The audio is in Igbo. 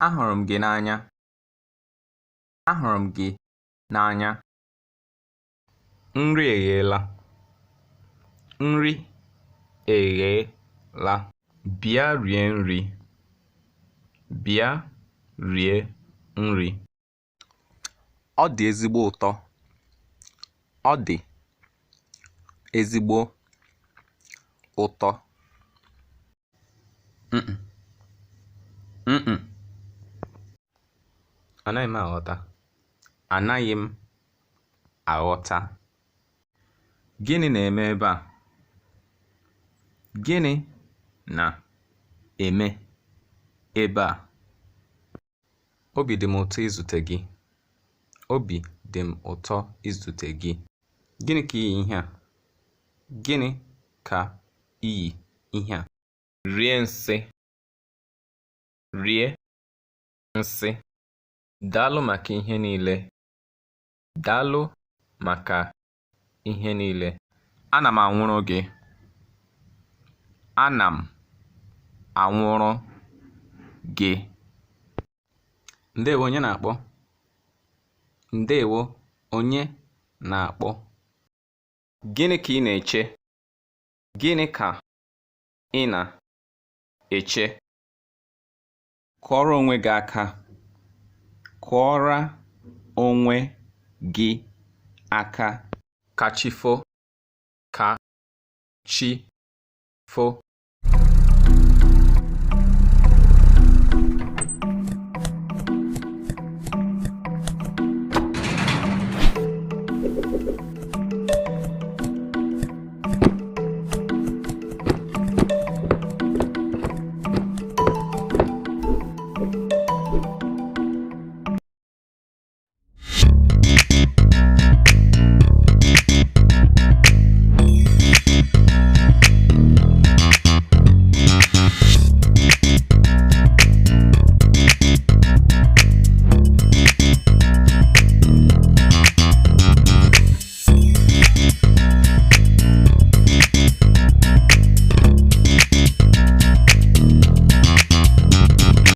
Ahụrụ m gị n'anya. Ahụrụ m gị n'anya. Nri egheela. Nri egheela. Bịa rie nri. Bịa rie nri. Ọ dị ezigbo ụtọ. Ọ dị ezigbo ụtọ. Mm mm. Anaghị m aghọta. Anaghị m aghọta. Gịnị na-eme ebe a? Gịnị na-eme ebe a? Obi dị m ụtọ izute gị. Obi dị m ụtọ izute gị. Gịnị ka i yi ihe a? Gịnị ka i yi ihe a? Rie nsị. Rie nsị. Daalụ maka ihe niile. Daalụ maka ihe niile. Ana m anwụrụ gị. Ana m anwụrụ gị. Ndewo, onye na-akpọ? Ndewo, onye na-akpọ? Gịnị ka ị na-eche? Gịnị ka ị na-eche? Kụọrọ onwe gị aka. Kụọra onwe gị aka. Ka chi fo. Ka chi fo.